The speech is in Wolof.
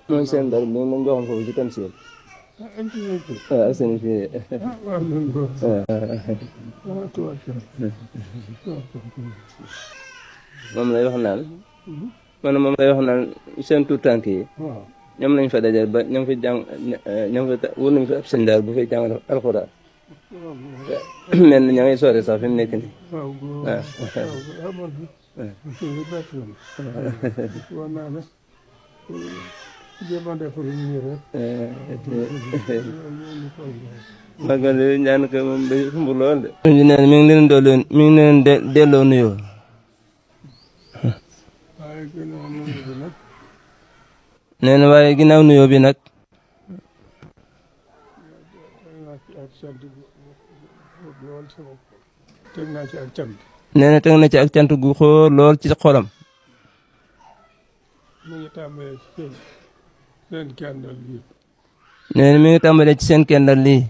mooy seen dara moom lañ joxoon foofu ci Tamsir. waaw ak seen fii. moom lay wax naan. man moom lay wax naan seen tuut tànk yi. ñoom lañ fa dajal ba ñoom fi jàng ñoom fa wóor nañ fa ab sëñ daal bu fay jàng alxuraan. mel na ña ngay sore sax fi mu nekk nii. waaw. magal yi ñaan ko moom day sumb lool de. mi ngi leen delloo nuyoo. nee na waaye ginnaaw nuyoo bi nag. nee na teg na ci ak cant gu xóor lool ci xolam. nee na mi ngi tàmbalee ci seen kendal lii.